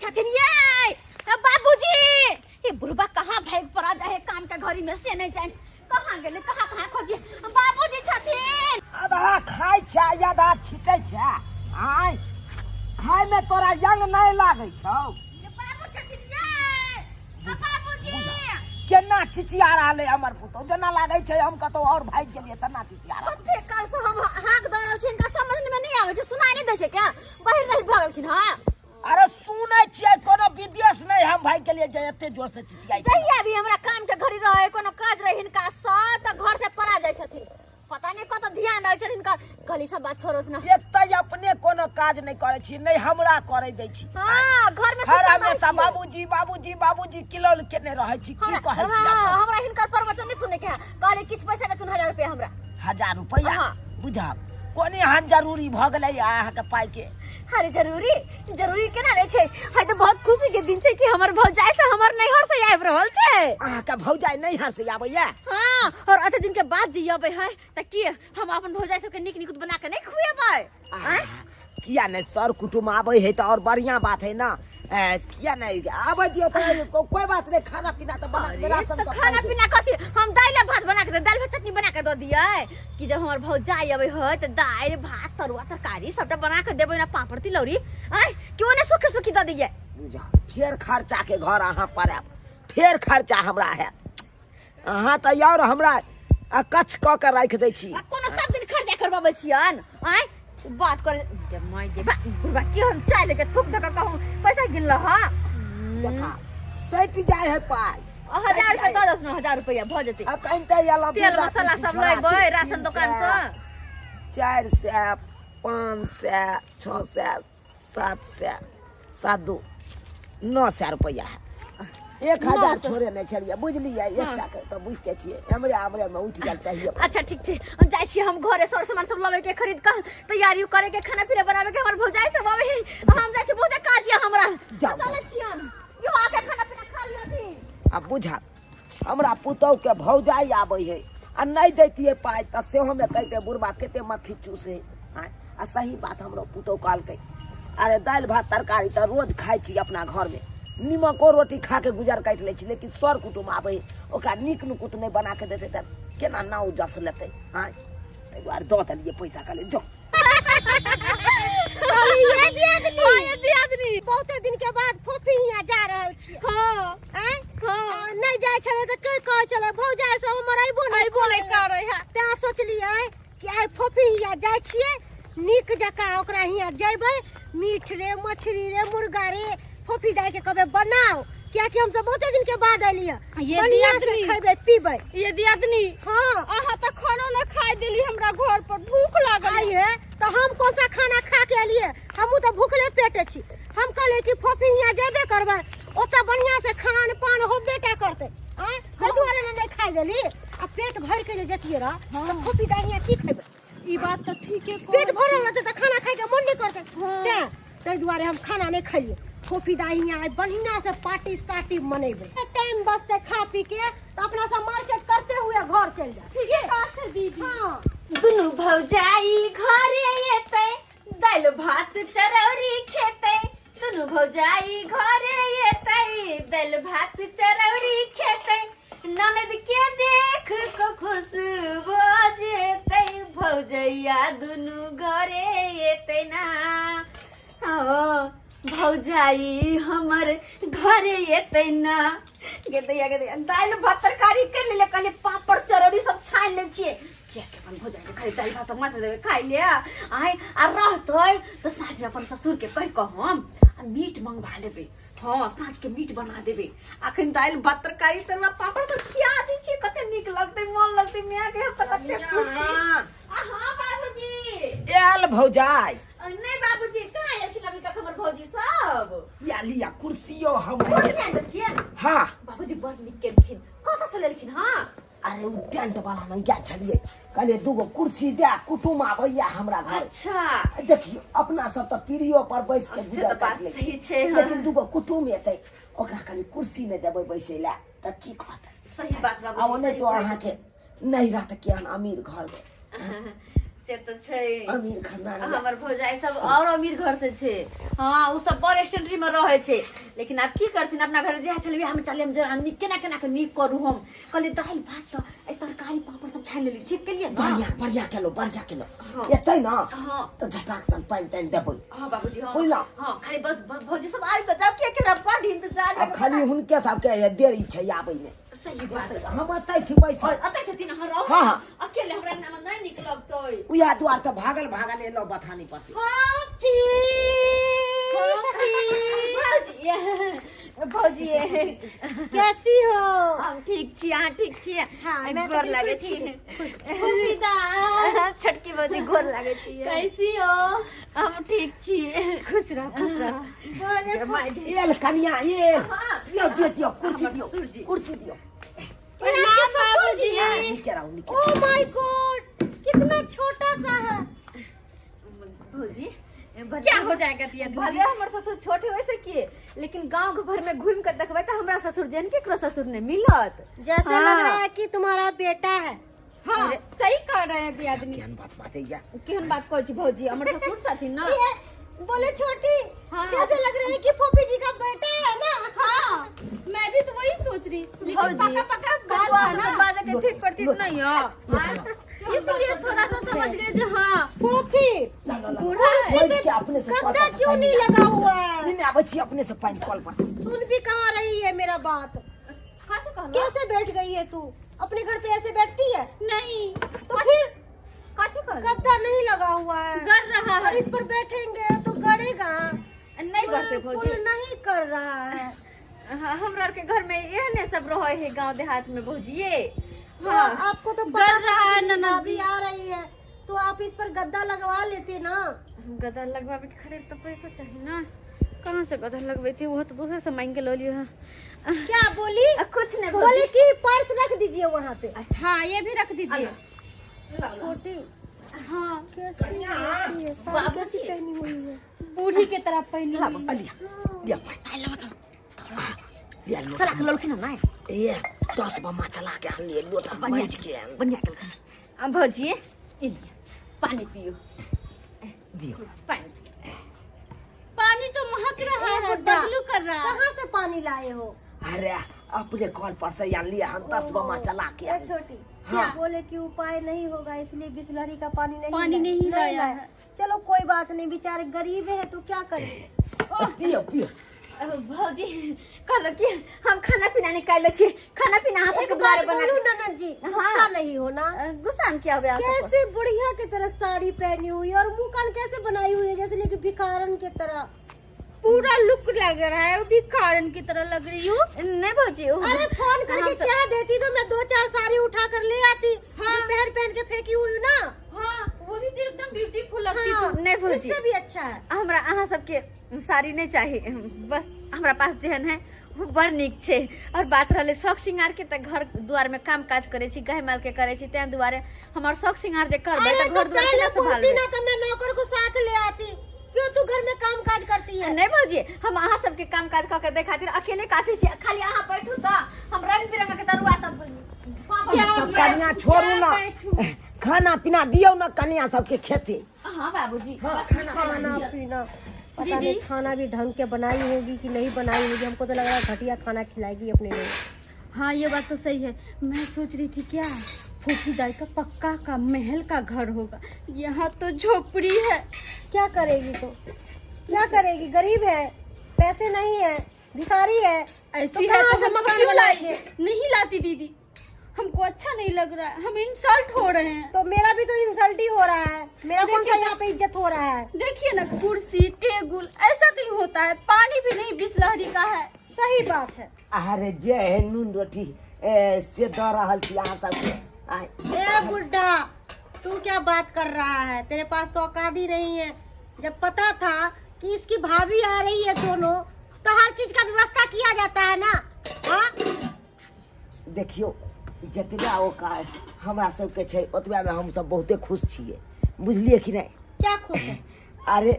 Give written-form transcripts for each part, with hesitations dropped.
छथिन ये बाबूजी ये बुढ़बा कहाँ भाग पड़ा जाए काम के घड़ी में से नहीं जाए कहाँ गेले कहाँ कहाँ खोजिए बाबूजी छथिन आधा खाइ छै आधा छिटै छै आय खाय में तोरा यंग नहीं लागै छौ ये बाबू छथिन ये बाबूजी केना चिचिया रहलै हमर पुतहु जेना लागै छै हम कतौ और भागि गेलियै तेना चिचिया रहलै कते काल से हम हाक दऽ रहल छी हिनका समझ में नहीं आबै छै सुनाई नहीं दै छै क्या बाहर रहि भऽ गेलखिन हँ अरे सुनै छियै कोनो विदेश नहि हम भागि गेलियै जे एते जोर से चिचियाइ छै जहिया भी हमरा काम के घड़ी रहे कोनो काज रहे हिनका सब तऽ घर से पड़ा जाइ छथिन पता नहीं कतऽ ध्यान रहै छनि हिनका कहली सब बात छोड़ो ना एते अपने कोनो काज नहि करै छी नहि हमरा करै दै छी हाँ घर में हर सुतल रहै हमेशा छियै। बाबूजी बाबूजी बाबूजी किलोल केने रहै छी की हमरा कहै छी हाँ, अपना? हमरा हिनकर प्रवचन नहीं सुने के है कहले किछु पैसा देथुन 1000 रुपया हमरा 1000 रुपैआ हाँ। बुझब कोन एहन जरूरी भऽ गेलै अहाँके पाइके अरे जरूरी जरूरी केना रहै छै है तऽ बहुत खुशी के दिन छै कि हमर भौजाई से हमर नैहर से आबि रहल छै अहाँके भौजाई नैहर से आबैया हाँ और अते दिन के बाद जे अबै है तऽ की हम अपन भौजाई सबके नीक नीक बना के नहीं खुएबै आँय? किया नहि सर कुटुम आबै है तऽ और बढ़िया बात है ना ए, किया नहीं आबै दियौ तऽ कोई बात नहीं खाना पीना तऽ बना के अरे, राशन तऽ सब खाना खाइ छै। पीना कथी हम दालि आ भात बना के दालि भात चटनी बना के दऽ दियै कि जब हमर भौजाई अबै है तऽ दालि भात तरुआ तरकारी सबटा बना के देबै ना पापड़ तिलौरी आँय कि ओने सुखी सुखी दऽ दियै बुझा फेर खर्चा के घर अहाँ पड़ायब फेर खर्चा हमरा हैत अहाँ तऽ और हमरा अकच्छ कऽ के राखि दै छी आ कोनो सब दिन खर्चा करबाबै छियन आँय बात करे गे माय गे बा बुढ़बा की हम चाय लेके थूक धक कहूँ पैसा गिन लह देखा सटि जाइ है पाइ 1000 रुपया दऽ दस ने 1000 रुपया भऽ जेतै आ कनिटा आयल तेल मसाला सब लेबै राशन दोकान सँ 400 500 600 700 सात दू 900 रुपैआ है 1000 900 छोड़े नहि छलियै बुझलियै 100 के तऽ बुझिते छियै हमरे हमरे मे उठि गेल चाहिए अच्छा ठीक छै हम जाइ छी हम घरे सर सामान सब लबै के खरीद कऽ तैयारी करे के खाना पीना बनावे के हमर भौजाई सब आबै है हम जाइ छी बहुते काज यऽ हमरा जाउ, चलै छियन यो आके खाना पीना खा लिअ आ बुझा हमरा पुतहुके भौजाइ आबै है आ नहि दैतियै पाइ तऽ सेहोमे कहितै बुढ़बा कते मक्खी चूसै आँय आ सही बात हमरो पुतहु कहलकै अरे दालि भात तरकारी तऽ रोज खाइ छी अपना घरमे निमको रोटी खा के गुजर काटि लै छी लेकिन सर कुटुम आबै है ओकरा नीक नुकुत नहि बना के देतै तऽ केना नाव जस लेतै आँय ताहि दुआरे दऽ देलियै पैसा कहलियै जो ये दियादनी हाँ, ये दियादनी बहुते दिन के बाद फोफी हियाँ जा रहल छी हाँ आँय? हाँ। आ, नहि जाइ छलै तऽ के कहै छलै भौजाइ सब हमर अयबो नहि अयबो नहि करै है तेँ सोचलियै कि आइ फोफी हियाँ जाइ छियै नीक जकाँ ओकरा हियाँ जयबै मीट रे मछली रे मुर्गा रे फोफी दाई के कहबै बनाओ कियाकि हमसब बहुते दिन के बाद एलियै ये बढ़िया से दियादनी। खैबै पीबै ये दियादनी हाँ अहाँ तऽ खानो न खाय देली हमरा घर पर भूख लागल आइए तऽ हम कौन सा खाना खा के एलियै हमहूँ तऽ भूखले पेटे छी हम कहलियै कि फोफी हियाँ जेबे करबै ओतऽ बढ़िया से खान पान होबे टा करतै आँय ताहि दुआरे ने नहि खाय देली आ पेट भरि के जे जतियै रह तऽ फोफी दाई हियाँ की खैबै ई बात तऽ ठीके पेट भरल रहतै तऽ खाना खाइके मन नहि करतै हाँ। तेँ ताहि दुआरे हम खाना नहि खैलियै फोफी दाई हियाँ आइ बढ़िया से पार्टी सार्टी मनेबै टाइम बचतै खा पी के तऽ अपना सब मार्केट करते हुए घर चलि जायब ठीके बात छै दीदी हाँ दुनू भौजाई घरे एतै दालि भात चरौरी खेतै दुनू भौजाई घरे एतै दालि भात चरौरी खेतै ननद के देख के खुश भऽ जेतै भौजैया दुनू घरे एतै ना ओ भौजाई हमर घरे एतै ना गे दैया गे दैया दालि भात तरकारी कर लेले कहलियै पापड़ चरौरी सब छानि लै छियै किया के अपन भौजाई के खाली दालि भात माछ देबै खाइ ले आय आ रहतै तऽ साँझमे अपन ससुरके कहि कऽ हम आ मीट मंगवा लेबै हँ साँझ के मीट बना देबै अखन दालि भात तरकारी तरुआ पापड़ सब खिया दै छियै कते नीक लगतै मन लगतै माय के हम तऽ कते खुश छी आ हँ बाबूजी आयल भौजाई नहीं बाबूजी कहाँ एलखिन अभी तक हमर भौजी सब या लिया कुर्सियो हम कुर्सी आनि देलखिन हाँ बाबूजी बड़ नीक केलखिन कतऽ से लेलखिन हँ अरे उ टेंट वाला लग गेल छलियै कहलियै दूगो कुर्सी दे कुटुम आबैया हमरा घर अच्छा देखियौ अपना सब तऽ पीढ़ियो पर बैस के से गुजर तऽ बात काटि लै सही छी छै, हाँ। लेकिन दूगो कुटुम एतै ओकरा कनि कुर्सी नहि देबै बैसै लए तऽ की कहतै सही बात बाबूजी आ ओने सही तो कहै अहाँके नहि रहत केहन अमीर घर छी। से तऽ छै। अमीर खानदान यऽ। हमर भौजाई सब और अमीर घर से छै। हाँ, उ सब बड़ एक्सेंट्री में रहै छै, लेकिन आब की करथिन, अपना घर जे छलै वएह में चले। हम जरा नीक केना केना के नीक करू। हम कहलियै दालि भात तऽ एहि तरकारी पापड़ सब छानि लेली, ठीक केलियै ने? बढ़िया बढ़िया केलो, बढ़िया केलो। हाँ। एतै ने हाँ। तऽ झटाक सन पानि तानि देबै। हाँ बाबूजी, हाँ। बुझलौं? हाँ, खाली बस बस भौजी सब आबि तऽ जाउ, किया केना बड इंतजार। आब खाली हुनके सबके देरी छै आबै मे। सही बात। हम एतै छी बैसल। और अतै छथिन अहाँ रहू। हाँ, हाँ। अकेले हमरा नाम नहि नीक लगतै। उएह दुआर तऽ भागल भागल एलहुँ बथानी पर से। फूफी। भौजी, भौजी। कैसी हो? हम ठीक छी, अहाँ ठीक छी? हाँ, मैं तो गोर लागै बिल्कुल छी। ठीक हूँ। फूफी दाई। छोटकी भौजी, गोर लागै छी। कैसी हो? हम ठीक छी। खुश रहो, खुश रहो। बोले। एल कनिया एल। हाँ। दियौ दियौ दियौ, कुर्सी दियौ। ससुर जी। कुर्सी दियौ। प्रणाम बाबूजी। नीचे रहू, नीचे। ओ my God, कितना छोटा सा है। भौजी, क्या हो जाएगा दिया? भले हमर ससुर छोट है वैसे के, लेकिन गांव घर में घूम के देखबै तऽ हमरा ससुर जेहन केकरो ससुर नहि मिलत। जैसे हाँ। लग रहा है कि तुम्हारा बेटा है। हाँ, सही कह रहे हैं दियादनी। केहन बात बाजैया? केहन बात कहै छी भौजी, हमर ससुर छथिन ना। ये, बोले छोटी। हाँ। कैसे लग रहा है कि फूफी जी का बेटा है ना? हाँ, मैं भी तो वही सोच रही, लेकिन भौजी, पक्का पक्का बाल था ना। बाजे के ठीक प्रतीत नहीं है। इसलिए थोड़ा सा समझ गए जो हाँ फूफी, ला ला ला। बूढ़ा है। बैठ के अपने से कल गद्दा पर से क्यों पानि नहीं ला। लगा हुआ है? नहीं, नहीं, आबै छी अपने से पानि कल पर से। सुन भी कहाँ रही है मेरा बात? कथी कहलौं? कैसे बैठ गई है तू? अपने घर पे ऐसे बैठती है? नहीं। तो फिर? कथी कहलौं? गद्दा नहीं लगा हुआ है। कर रहा और है। इस पर बैठेंगे तो गड़ेगा। नहीं करते पुल भौजी। नहीं कर रहा है। हाँ, हमरा आर के घर में एहने सब रहे है गांव देहात में भौजिए। तो हाँ। आपको तो गड़ पता था रहा है कि मेरी ननद भाभी जी। आ रही है, तो आप इस पर गद्दा लगवा लेते ना। गद्दा लगवावे के खातिर तो पैसा चाहिए ना, कहाँ से गद्दा लगबेती? वो तो दोसर से मांग के लऽ लियो है। क्या बोली? कुछ नहीं बोले भौजी। कि पर्स रख दीजिए वहाँ पे। हाँ, ये भी रख दीजिए। छोटी। हाँ। कैसी होती है साड़ी, कैसी पहनी हुई है? बूढ़ी के तरह पहनी हुई है। लिया लिया पानि, लिया लोटा। चला के ललखिन ना। ए 10 बमा चला के आनलियै लोटा माजि के आनलियै। बढ़िया केलखिन। आ भौजी, ई लिअ, पानी पियो। दियौ। पानी। पानी तो महक रहा ए है, बुड्ढा, बदलू कर रहा है। कहाँ से पानी लाए हो? अरे, अपने कल पर से आनलियै हम, 10 बमा चला के ए आनलियै। छोटी। हाँ। बोले कि उपाय नहीं होगा, इसलिए बिस्लरी का पानी नहीं पानी लाए। नहीं लाया है। चलो कोई बात नहीं, बेचारे गरीब है तो क्या करें। पियो पियो। भौजी, कहलो कि हम खाना पीना निकाल छी, खाना पीना अहाँ एक सबके बात दुआरे बना। बोलूं ननद जी, गुस्सा नहीं होना। गुस्सा में क्या होबे अहाँ सबके? कैसे बुढ़िया की तरह साड़ी पहनी हुई और मुंह कान कैसे बनाई हुई है, जैसे लेकिन भिखारन की तरह। पूरा लुक लग रहा है, वो भी कारण की तरह लग रही हूँ। नहीं भौजी, अरे फोन करके क्या देती तो मैं दो चार साड़ी उठा कर ले आती। हाँ। जो पहन पहन के फेंकी हुई हूँ ना। हाँ, वो भी तो एकदम ब्यूटीफुल लगती। हाँ, नहीं भौजी। इससे भी अच्छा है। हमरा अहाँ सबके साड़ी नहीं चाही, बस हमरा पास जेहन है ओ बड़ नीक छै। और बात रहलै शौक श्रृंगार के, तऽ घर दुआर में काम काज करै छी, गाय माल के करै छी, ताहि दुआरे हमर शौक श्रृंगार जे करबै अरे तऽ तो घर दुआर पहले केना बोलती सम्हालबै? ना तो मैं नौकर को साथ ले आती। क्यों तू घर में काम काज करती है? नहीं भौजी, हम अहाँ सबके काम काज कऽ के दै खातिर अकेले काफी छी। खाली अहाँ बैठू तऽ हम रंग बिरंग के तरुआ सब क्या सब कनिया छोड़ू ना। बैठू? खाना पीना दियौ ना कनिया सबके खेती। हाँ बाबूजी। हाँ, खाना। खाना पीना पता नहीं खाना भी ढंग के बनाई होगी कि नहीं बनाई होगी। हमको तो लग रहा है घटिया खाना खिलाएगी अपने लोग। हाँ, ये बात तो सही है। मैं सोच रही थी क्या फूफी दाई का पक्का का महल का घर होगा, यहाँ तो झोपड़ी है। क्या करेगी तो क्या करेगी, गरीब है, पैसे नहीं है, भिखारी है। ऐसी तो है कहाँ तो से हमको मकान क्यों लाई? बनाएंगे? नहीं लाती दीदी, हमको अच्छा नहीं लग रहा है, हम इंसल्ट हो रहे हैं। तो मेरा भी तो इंसल्ट ही हो रहा है, मेरा कौन सा यहाँ पे इज्जत हो रहा है? देखिए ना, कुर्सी टेबुल ऐसा कहीं होता है? पानी भी नहीं बिस्लहरी का है। सही बात है। अरे जे है नून रोटी ए, से दऽ रहल छी अहाँ सबके आय। ए बुड्ढा, तू क्या बात कर रहा है? तेरे पास तो औकात ही नहीं है। जब पता था कि इसकी भाभी आ रही है दोनों, तो हर चीज का व्यवस्था किया जाता है ना। हाँ। देखियौ, जतबा औकात हमरा सबके छै ओतबा में हमसब बहुते खुश छियै, बुझलियै कि नहि? क्या खुश है? अरे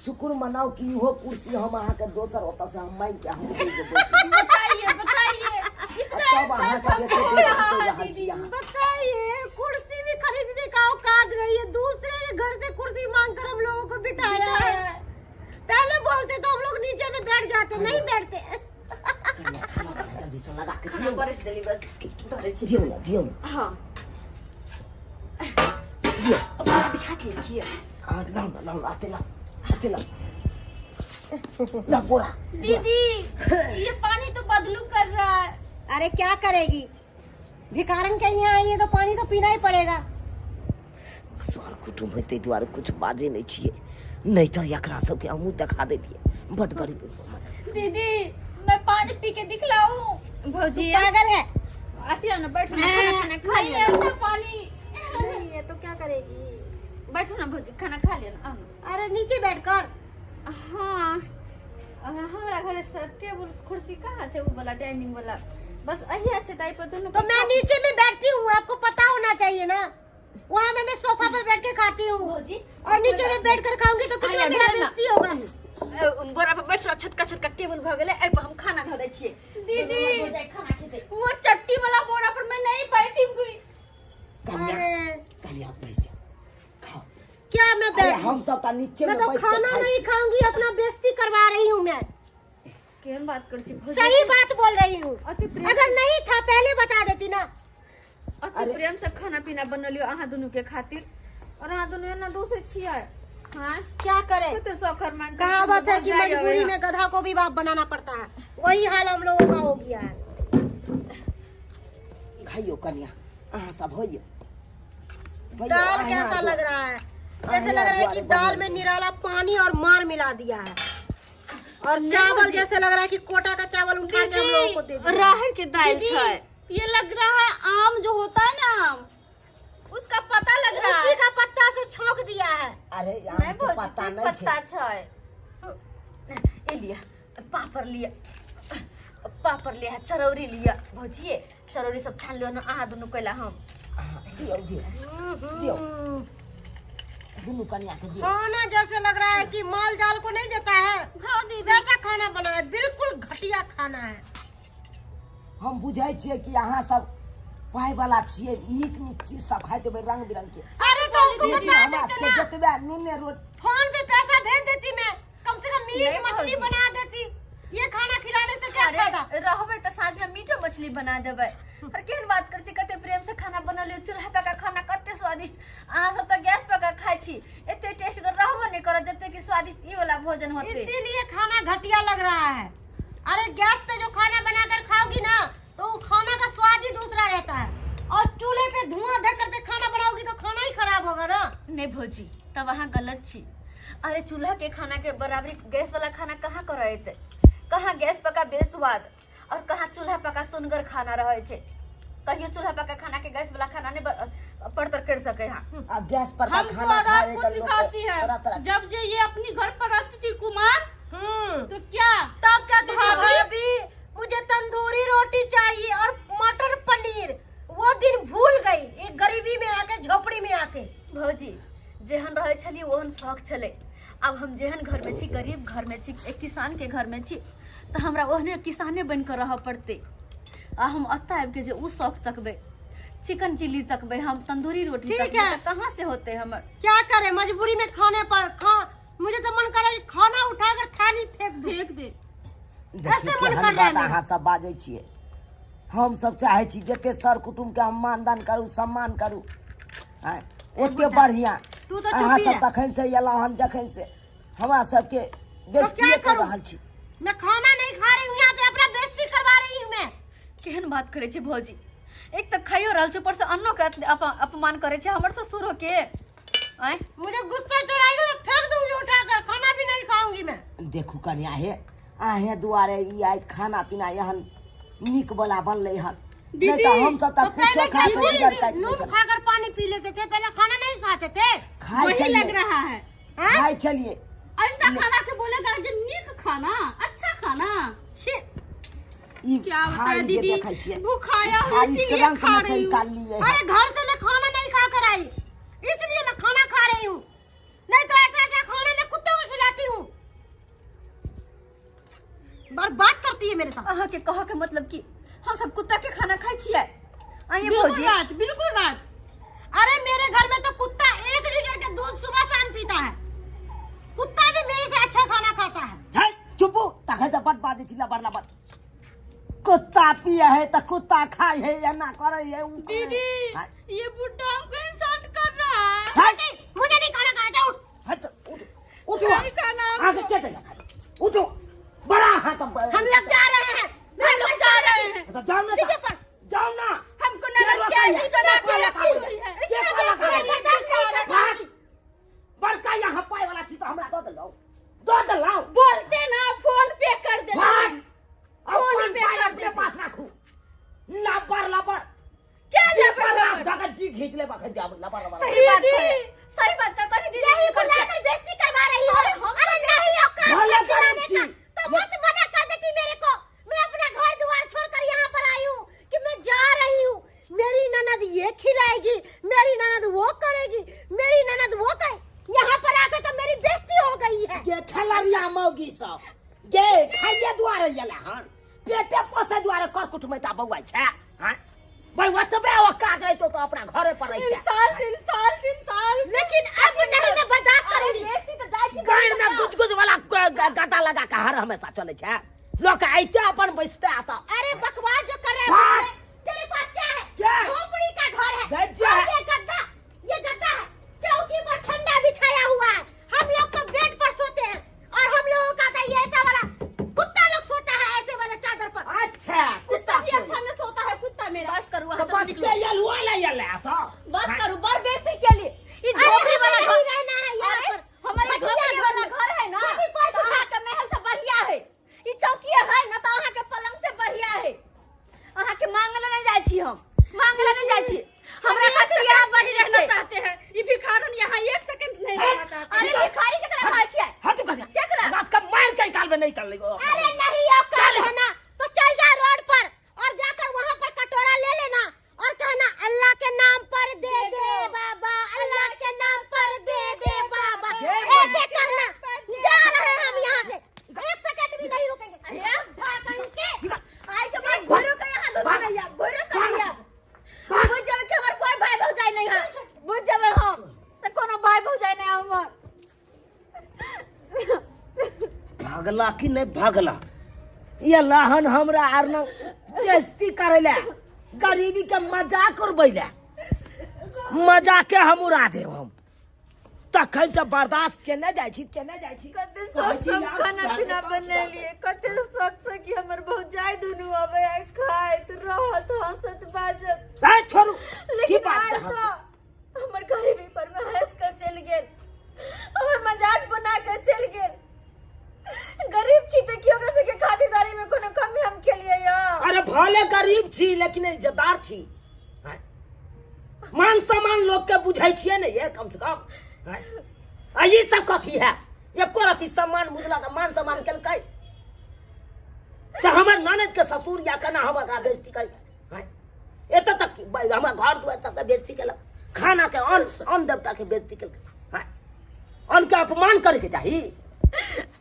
शुक्र मनाउ कि इहो कुर्सी हम अहाँके दोसर ओतऽ से हम मांगि के हम दे देबै। बताइए बताइए, इतना तब अहाँ इंसल्ट सब हमको एते हो बेसी रहा कहि है रहल दीदी। छी अहाँ। बताइए, कुर्सी भी खरीदने का औकात औकात नहीं है, दूसरे के घर से कुर्सी मांग कर हम लोगों को बिठाया है। पहले बोलते तो हम लोग नीचे में बैठ जाते, नहीं बैठते। कनिया खाना बना जल्दी से लगा के खाना दियौ। परसि देली, बस धऽ दै छी। दियौ ने, दियौ ने। हाँ। दियौ। ओकरा बिछा के किए? हाँ, लाउ ने, लाउ ने, आते लाउ, आते लाउ, ला बोरा। दीदी, ये पानी तो बदलू कर रहा है। अरे क्या करेगी, भिखारन के यहाँ आई है तो पानी तो पीना ही पड़ेगा। सर कुटुम्ब है, ताहि दुआरे कुछ बाजै नहि छियै, नहि तऽ एकरा सबके हमहूँ देखा दैतियै। बड गरीब। दीदी, मैं पानी पी के दिखलाऊं? भौजी, पागल है। अथी आउ ने, बैठू ने, खाना खाना खा नहीं लिअ ने। अच्छा पानी नहीं है तो क्या करेगी? बैठू ने भौजी, खाना खा लिअ ने, आउ ने। अरे नीचे बैठ कर। हाँ, हमरा घरे से टेबुल कुर्सी कहाँ छै? उ वाला डाइनिंग वाला बस अहिया छै, ताहि पर दुनू। तो मैं नीचे में बैठती हूँ, आपको पता होना चाहिए ना। वहाँ में मैं सोफा पर बैठ के खाती हूँ भौजी, और नीचे में बैठ कर खाऊंगी तो कितना आया, मेरा ना। बेइज्जती होगा। बोरा पर बैठ रह, छोटका छोटका टेबुल भऽ गेलै, एहि पर हम खाना धऽ दै छियै। दीदी। भौजाई खाना खेतै। वो चट्टी वाला बोरा पर मैं नहीं बैठूंगी। कन्या, अरे कन्या, बैस जाओ, खाओ। क्या मैं अरे बैठ हम सब तऽ नीचे मैं में तो बैस के खाना खाइ नहीं छी। खाऊंगी, अपना बेइज्जती करवा रही हूँ मैं। केहन बात करै छी भौजी? सही बात बोल रही हूँ। अति प्रेम, अगर नहीं था पहले बता देती ना। अति प्रेम से खाना पीना बनलियो अहाँ दुनू के खातिर और अहाँ दुनू एना दोषे छियै? हाँ। क्या करे? कते शौकर मान। कहावत है कि मजबूरी में गधा को भी बाप बनाना पड़ता है, वही हाल हम लोगों का हो गया है। खाइयो कन्या, अहाँ सब होइयो। भैया, दाल अहाँ कैसा लग रहा है? ऐसे लग रहा है कि दुआरे दाल बढ़िया। में निराला पानी और मार मिला दिया है और चावल जैसे लग रहा है कि कोटा का चावल उठा के हम लोगों को दे दिया। राहर के दालि दीदी, छै। ये लग रहा है आम जो होता है ना, आम उसका पता लग रहा उसी है। का पत्ता से छौंक दिया है। अरे नहि आम के भौजी, पत्ता तेज नहि छै। पत्ता छै। ए लिअ पापड़, लिअ पापड़, लिअ चरौरी, लिअ भौजी, चरौरी सब छान लिअ ने अहाँ दुनू कैला हम। अहाँ दियौ, दियौ, दियौ, दुनू कन्या के दियौ। खाना जैसे लग रहा है कि माल जाल को नहीं देता है, हाँ दीदी। वैसा खाना बना है, बिल्कुल घटिया खाना है। हम बुझै छियै कि अहाँ सब पाइ वाला छियै, नीक नीक चीज सब खाइत हेबै, रंग बिरंग के। अरे तो हमको लेकिन बता हमरा देते सबके ना, जतबे नूने रोट फोन पे पैसा भेज देती मैं, कम से कम मीट नहीं मछली भौजी। बना देती। ये खाना खिलाने से क्या फायदा? अरे रहबै तऽ साँझ में मीटो मछली बना देबै। और केहन बात करै छी? कते प्रेम से खाना बनल, चूल्हा पे का खाना कते स्वादिष्ट। अहाँ सब तऽ गैस पे का खाइ छी, एते टेस्ट रहबो नहि करत जते कि स्वादिष्ट ई वाला भोजन होते। इसीलिए खाना घटिया लग रहा है। अरे गैस पे जो खाना बनाकर खाओगी ना तो वो खाना का स्वाद ही दूसरा रहता है और चूल्हे पे धुआं धर करके खाना बनाओगी तो खाना ही खराब होगा ना। नहि भौजी, तब अहाँ गलत छी। अरे चूल्हा के खाना के बराबरी गैस वाला खाना कहाँ करत? कहाँ गैस पका बेस्वाद और कहाँ चूल्हा पका सुनगर खाना रहै छै। कहियो चूल्हा पका खाना के गैस वाला खाना नहीं पड़तर कर सके। हाँ। आ गैस पर का हमको खाना और खाए आपको के लोग सिखाती है। तरह तरह। जब जे ये अपनी घर पर रहती थी कुमार, तो क्या तब कहती थी, भाभी? भाभी मुझे तंदूरी रोटी चाहिए और मटर पनीर। वो दिन भूल गई एक गरीबी में आके, झोपड़ी में आके। भौजी, जेहन रहै छलियै ओहन शौक छलै। आब हम जेहन घरमे छी, गरीब घरमे छी, एक किसानके घरमे छी, तऽ हमरा ओहने किसाने बनि कऽ रहऽ पड़तै। आ हम एतऽ आबिके जे उ शौक तकबै, चिकन चिल्ली तकबै, हम तंदूरी रोटी ठीक तकबै, है। तऽ कहाँ से होतै हमर? क्या करे, मजबूरी में खाने पर खा, मुझे तो मन करे कि खाना उठाकर थाली फेंक दूं। फेंक दे। देखियौ ऐसे मन केहन कर रहा है बात मेरा। अहाँ सब बाजै छियै। हम सब चाहै छी जते सर कुटुम्ब के हम मानदान करू, सम्मान करू, आँय, ओते बढ़िया। तू तो अहाँ चुप ही सब रह। तखन से एलहुँ हन, जखन से हमरा सबके बेइज्जतिये कर करूं? रहल छी। मैं खाना नहीं खा रही हूँ यहाँ पे, अपना बेइज्जती करवा रही हूँ मैं। केहन बात करै छै भौजी? एक तऽ खाइयो रहल छै, ऊपरसँ अन्नोके अपमान करै छै हमर ससुरोके, आँय? मुझे गुस्सा चढ़ाएगा तो फेंक दूंगी उठाकर, खाना भी नहीं खाऊंगी मैं। देखू कनिया हे, अहें दुआरे ई आइ खाना पीना एहन नीक वाला बनलै हन, नहि दीदी, तऽ हमसब तऽ तो कुछो पहले खा क्या कऽ नून गुजर काटि लै नून छलहुँ। खाकर पानी पी लेते थे, पहले खाना नहीं खाते थे। खाइ वही छलियै। लग रहा है। हाँ? खाइ छलियै। ऐसा खाना के बोलेगा जो नीक खाना, अच्छा खाना। छी। ई क्या बताए थाली जे दीदी, देखै छियै, भूखाया हूँ थाली इसीलिए ट्रंक खा मे से रही हूँ। निकाललियै हन। अरे घर से मैं खाना नहीं खा कर आई, इसलिए मैं खाना खा रही हूँ, नहीं तो ऐसा ऐसा खाना मैं कुत्तों को खिलाती हूँ। बर्बाद करती है मेरे साथ। अहाँके कहऽके मतलब कि हम सब कुत्ता के खाना खाइ छियै? आइए बिल्कुल भौजी। बात, बिल्कुल बात। अरे मेरे घर में तो कुत्ता पीता है। कुत्ता भी मेरे से अच्छा खाना खाता है। है चुपू तखन से बड बाजै छी लबर लबर। कुत्ता पिए है त कुत्ता खाय है, एना करे है, उ करे है। दीदी हाँ, ये बुड्ढा हमको इंसल्ट कर रहा है। है, नहीं, मुझे नहीं खाना खाना, जा उठ। हट, उठ उठो। नहीं खाना हमको। आगे के देगा खाना? उठो बड़ा हाथ सब। हम लोग जा रहे हैं। हम लोग जा रहे हैं। तो जाओ ना। नीचे पर। जाओ ना। हमको के ननद रोकै के है? ऐसी बना के के पाला रखी खाबै? हुई है। के पाला खाबै? बर्दाश्त नहीं कर भाग। बड़का यहाँ पाय वाला छी तो हमरा दऽ देलौ, दऽ देलौ। बोलते ना फोन पे कर देते। भाग। फोन अपन पे पाय कर अपने देते। पास राखू। लबर लबर क्या जी लबर पर लबर? राख दऽ जी घीच लेब अखन जाब लबर लबर। सही बात दीदी। कहै, सही बात कह कही दीदी। यही बुलाकर बेइज्जती करवा रही हो। अरे नहीं औकात भले है खिलाने गरीब छी। का तो मत मना कर देती मेरे को। मैं अपना घर द्वार छोड़कर यहाँ पर आई हूँ कि मैं जा रही हूँ, मेरी ननद ये खिलाएगी, मेरी ननद वो करेगी, मेरी ननद वो करे। यहाँ पर आकर तो मेरी बेइज्जती हो गई है। गे खेलरिया मौगी सब गे खाइए दुआरे एलै हन, पेटे पोसे दुआरे कर कुटुमैता बौआइ छै। हाँ भाई, ओतबे औकात रहितो तो अपना घरे पर रहिते। Insult insult insult. लेकिन अब नहीं मैं बर्दाश्त अरे करूंगी। बेइज्जती तऽ जाइ छी। गाड़ में गुज गुज वाला गदा लगा के हर हमेशा चलै छै लोक, आइते अपन बैसते आता। अरे बकवास जो कर रहे भाग। हैं, तेरे पास क्या है? क्या? झोपड़ी का घर है। गज्जा और है। ये गद्दा है, चौकी पर ठंडा बिछाया हुआ है। हम लोग तो बेड पर सोते हैं और हम लोगों का तो ये ऐसा वाला कुत्ता लोग सोता है ऐसे वाला चादर पर। अच्छा इससे कुत्ता भी अच्छा में सोता है कुत्ता मेरा। बस करू तो अहाँ सब बस निकलू। के यल हुआ ला यल तो बस करू, बड़ बेइज्जती केली। ई अरे झोपड़ी हमें वाला नहीं घर रहना है यहाँ अरे, पर। हमारे बढ़िया झोपड़ी घर वाला में। घर है ना, छुट्टी पर तो अहाँ के महल से बढ़िया है। ई चौकी है ना तो अहाँ के पलंग से बढ़िया है। अहाँ के मांगले नहीं जाइ छी हम, मांगले नहीं जाइ छी। हमरा हम एक खातिर यहाँ सेकंड नहीं बढ़िया रहना छै। चाहते हैं। ये भिखारन यहाँ एक सेकंड नहीं रहना चाहते। अरे भिखारी केकरा कहै छियै? हटू करिया। केकरा? बस के मार के निकालबे नहीं कर लेगो। अरे नहीं औकात है ना तो चल जा रोड पर और जाकर वहाँ पर कटोरा ले लेना और कहना अल्लाह के नाम पर दे दे बाबा, अल्लाह के नाम पर दे दे बाबा, ऐसे करना। जा रहे हैं हम यहाँ से, एक सेकंड भी नहीं रुकेंगे। अरे भाग कहीं के। आइ के बाद घरो के यहाँ दुनू नहीं आब, घरो के नहीं आब। बुझ जेबै कि हमर कोई भाई भौजाई नहीं है। बुझ जेबै हम तऽ कोनो भाई भौजाई नहीं हमर। भागला कि नहीं भागला ये लहन हमरा आर न बेइज्जती करे ला, गरीबी के मजाक उड़बै ला, मजाक के हम उड़ा देब। हम तखन से बर्दाश्त केने जाइ छी, केने जाइ छी। कते कहै शौक छी, से हम यार, खाना सुधार पीना दे, सुधार दे। बनेलियै, कते शौक से कि हमर भौजाई दुनू अबै आ खाइत रहत हँसत बाजत। ए, छोड़ू की लेकिन बात आयल छै? तऽ हमर गरीबी पर में हँसि कऽ चलि गेल, हमर मजाक बना कऽ चलि गेल। गरीब छी तऽ की ओकरा सबके खातिरदारी में कोनो कमी हम केलियै यऽ? अरे भले गरीब छी लेकिन इज्जतदार छी। हैं? मान सम्मान लोग के बुझै छियै ने ये कम से कम। हैं? आ ई सब कथी है? एको रति सम्मान बुझलक, मान सम्मान केलकै से हमर ननद के ससुर या केना हम एकरा बेइज्जती करी? हैं? एतऽ तक कि हमरा घर दुआर सबके बेइज्जती केलक, खाना के अन्न अन्न देवता के बेइज्जती केलक। हैं? अन्न के अपमान करैके चाही?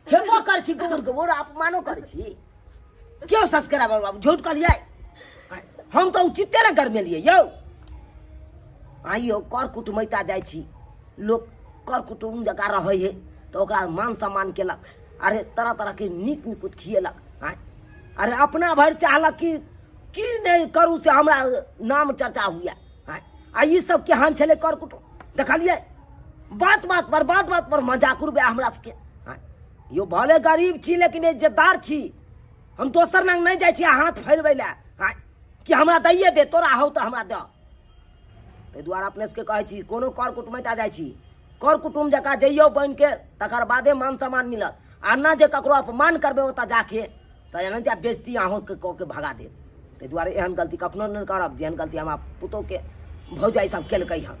खेबो करै छी गोबर गोबर, अपमानो करै छी। क्यों सब्सक्राइबर बाबू झूठ कहलियै? हम तऽ उचिते ने गरमेलियै यौ। आइयो कर कुटुमैता जाइ छी, लोक कर कुटुम जकाँ रहै है तऽ ओकरा मान सम्मान केलक, अरे तरह तरहके नीक निकुत खिएलक। आँय, अरे अपना भरि चाहलक कि की नहि करू से हमरा नाम चर्चा हुए। आँय, आ ई सब केहन छलै कर कुटुम? देखलियै बात बात पर, बात बात पर मजाक उड़बै हमरा सबके। आँय यौ, भले गरीब छी लेकिन इज्जतदार छी। हम दोसर लग नहि जाइ छी हाथ फैलबै लए। आँय, कि हमरा दैये दे, तोरा हौ तऽ हमरा दऽ। ताहि दुआरे अपने सबके कहै छी, कोनो कर कुटुमैता जाइ छी, कर कुटुम जकाँ जइयौ बनिके, तकर बादे मान सम्मान मिलत। आ न जे ककरो अपमान करबै ओतऽ जाके तऽ एनाहिते बेइज्जती अहूँके कऽ के भगा देत। ताहि दुआरे एहन गलती कखनो नहि करब जेहन गलती हमरा पुतोहके भौजाइ सब केलकै हन।